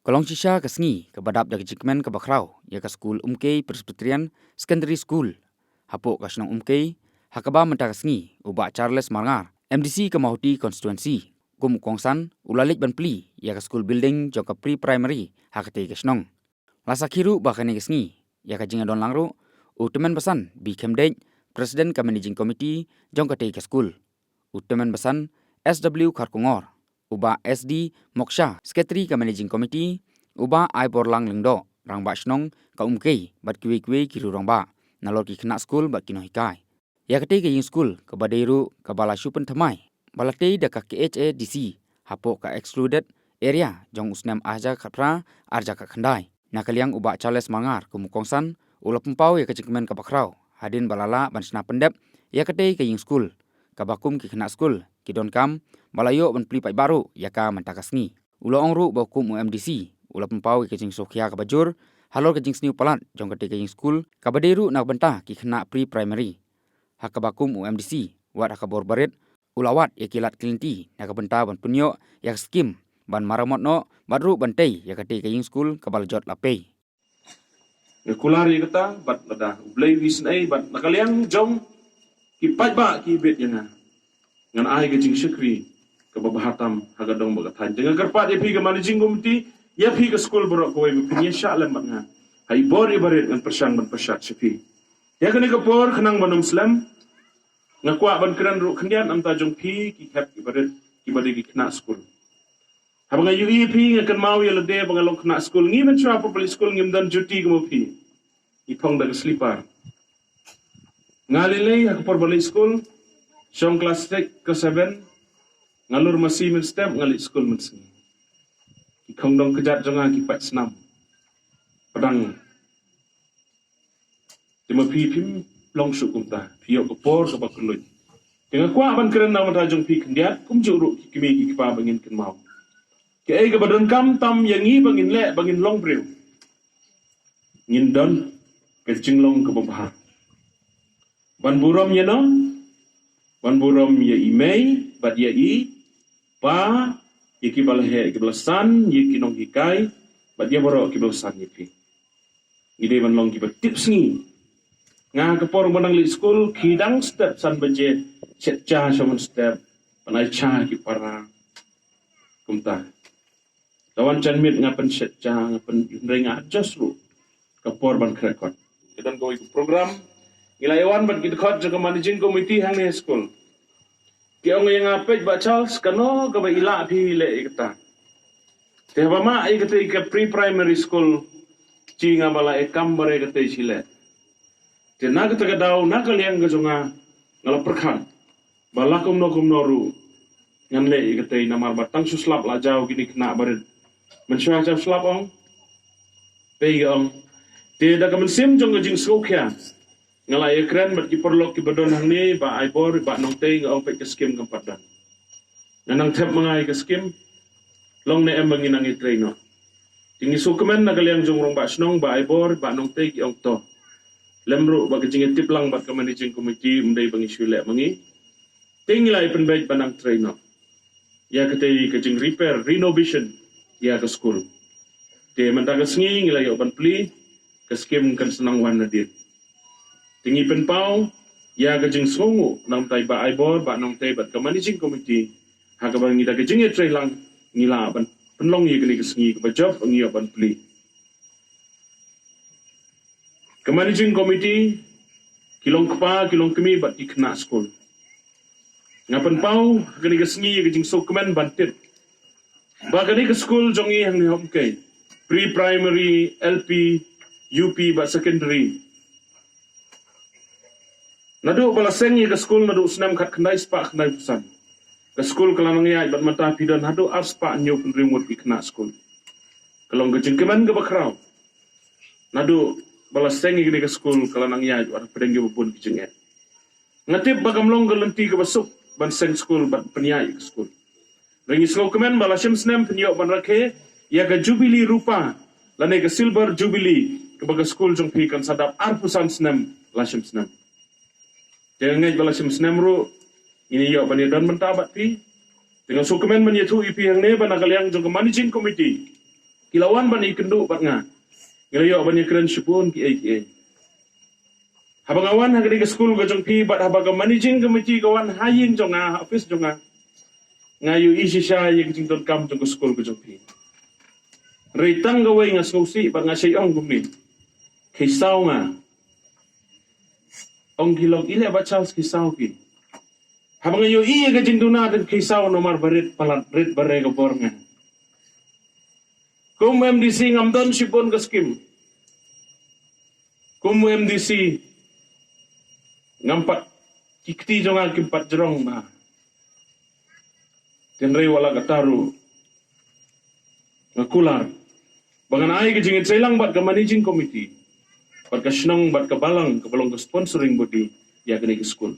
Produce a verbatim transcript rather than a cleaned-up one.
Ka long shisha ka sngi kaba dap da ka jingkmen kaba khraw ïa ka skul Umkei Presbyterian Secondary School hapoh ka shnong Umkei, ha kaba mynta ka sngi u Bah Charles Marngar, M D C ka Mawhati Constituency, kum u kongsan u la leit ban plie ïa ka school building jong ka pre-primary ha katei ka shnong. La sakhi ruh ba kane ka sngi ïa ka jingïadon lang ruh u Tymmen Basan B Khymdeit, President ka Managing Committee jong katei ka skul, u Tymmen Basan S W Kharkongor, u Bah S D Moksha, Secretary ka Managing Committee, u Bah Aiborlang Lyngdoh, Rangbah Shnong ka Umkei, bad kiwei kiwei ki riew rangbah nalor ki khynnah skul bad ki nonghikai. Ïa katei ka ïing skul kaba dei ruh kaba la shu pynthymmai ba la tei da ka K H A D C hapoh ka excluded area jong u snem ar hajar khatphra ar hajar khatkhyndai. Na ka liang u Bah Charles Marngar kum u kongsan u la pynpaw ïa ka jingkmen kaba khraw hadien ba la lah ban shna pyndep ïa katei ka ïing skul, kaba kum ki khynnah skul ki donkam ba la ïoh ban plie paidbah ruh ïa ka mynta ka sngi. U la ong ruh ba kum u M D C u la pynpaw ïa ka jingsngewkhia kaba jur halor ka jingsniew palat jong katei ka ïing skul kaba dei ruh na ka bynta ki khynnah pre-primary, ha kaba kum u M D C wat ha ka bor barit u la wad ïa ki lad ki lynti na ka bynta ban pynïoh ïa ka skim ban maramot noh bad ruh ban tei ïa katei ka ïing skul kaba la jot la pei. Nga kular ïa kata bad lada U Blei u isynei bad na ka liang jong ki paidbah ki bit ïa nga, ngan ai ka jingshakri kaba bha tam ha ka dong bad ka thaiñ. Te nga kyrpad ïa phi ka Managing Committee, ïa phi ka skul baroh kawei ba phin ïa shah lem bad nga ha i bor i barit, ngan pyrshang ban pyrshah sha phi. Ïa kane ka por khnang ban ym slem, nga kwah ban kren ruh khyndiat namar jong phi ki khep ki barit kiba dei ki khynnah skul. Haba nga ïohi ïa phi nga kynmaw ïa lade ba nga long khynnah skul, ngi mynshuwa por ba leit skul ngim don juti kum phi. Ngi phong da ka slipper. Nga lei lei ha ka por ba leit skul, shong klas six klas seven, nga lur masi mynstep, nga leit skul mynsngi. Ki khongdong kjat jong nga ki pait snam. Pdang. Te ma phi phim long shuh kumta, phi ïoh ka por kaba kylluid. Te nga kwah ban kren na ka bynta jong phi khyndiat, kumjuh ruh ki kmie ki kpa ba ngin kynmaw. Kaei kaba donkam tam ïa ngi ba ngin leh, ba ngin long briew? Ngin don ka jinglong kaba bha. Ban burom ïa no? Ban burom ïa i mei bad ïa i pa, ïa kiba la heh, ïa kiba la san, ïa ki nonghikai bad ïa baroh kiba la san ïa phi. Ngi dei ban long kiba tipsngi. Nga ka por ba nang leit skul, khie dang step san baje, shet ja sha mynstep, ban ai ja ki para. Kumta. Tawan jan miet nga pynshet ja, nga pyn, hynrei nga adjust ruh ka por ban khreh kot. Ka don kawei ka program, ngi la ïa wan bad ki dkhot jong ka Managing Committee hangne ha skul. Ki ong ïa nga, peit Bah Charles, kano kaba i lah phi leh ïa kata. Te haba mah ïa katei ka pre-primary school, shi nga ba la ïa kam bad ïa katei shi leh. Te na kata ka daw, na ka liang ka jong nga, nga la pyrkhat ba la kumno kumno ruh ngan leh ïa katei, namar ba tang shu slap la jaw kine khynnah barit. Mynshuwa jaw slap ong. Pei ka ong. Te da ka mynsiem jong ka jingsngewkhia, nga la ïa kren bad ki paralok kiba don hangne, Bah Aibor, Bah Nongtei, nga ong peit ka skim kam pat don. Nga nang thep ma nga ïa ka skim. Long ne em ba ngin nang ïatrei noh? Te ngi sngewkmen na ka liang jong u Rangbah Shnong, Bah Aibor, Bah Nongtei ki ong to. Lem ruh ba ka jingïatip lang bad ka Managing Committee, ym dei ba ngi shu leh ma ngi. Te ngi la ïa pynbeit ban nang trei noh ïa katei ka jing repair, renovation ïa ka skul. Te mynta ka sngi ngi la ïoh ban plie, ka skim kan sa nang wan nadien. Te ngi pynpaw ïa ka jingsngewnguh na ka bynta i Bah Aibor, Bah Nongtei bad ka Managing Committee, ha kaba ngi da ka jingïatrei lang ngi lah ban pynlong ïa kane ka sngi kaba jop, ngi ïoh ban plie. Ka Managing Committee, ki long kpa, ki long kmie bad ki khynnah skul. Nga pynpaw ha kane ka sngi ïa ka jingsngewkmen ban tip ba kane ka skul jong ngi hangne ha Umkei, pre-primary, L P, U P bad secondary, naduh ba la seng ïa ka skul naduh snem khatkhyndai spah khyndaiphew san, ka skul ka la nang ïaid bad mynta phi don haduh ar spah hynñiewphew hynriew ngut ki khynnah skul. Ka long ka jingkmen kaba khraw. Naduh ba la seng ïa kane ka skul ka la nang ïaid wat hapdeng kiba bun ki jingeh. Nga tip ba kam long ka lynti kaba suk ban seng skul bad pynïaid ïa ka skul. Hynrei ngi sngewkmen ba la shim snem phin ïoh ban rakhe ïa ka Jubilee Rupa lane ka Silver Jubilee, kaba ka skul jong phi kan sa dap arphew san snem la shim snem. Te nga ngeit ba la shim snem ruh ngin ïoh ban ïadon bynta bad phi. Te nga sngewkmen ban ïathuh ïa phi hangne ba na ka liang jong ka Managing Committee, Ki la wan ban ïakynduh bad nga. Ngi la ïoh ban ïakren shibun kiei kiei. Haba nga wan ha kane ka skul ka jong phi bad haba ka managing committee ka wan ha ïing jong nga, ha office jong nga, nga ïohi shisha ïa ka jingdonkam jong ka skul ka jong phi. Hynrei tang kawei nga sngewsih bad nga shait ong kumne. Kheisaw nga. Ong ki long, i leh Bah Charles, kheisaw phi. Haba nga ïohi ïa ka jingduna te kheisaw namar ba rit palat, rit ba re ka bor nga. Kum MDC ngam don shibun ka skim. Kum MDC ngam pat, ki kti jong nga kim pat jrong bha. Hynrei wat la katta ruh nga kular ba ngan ai ka jingïaseng lang bad ka managing committee, bad ka shnong, bad ka balang kaba long ka sponsoring body ïa kane ka skul.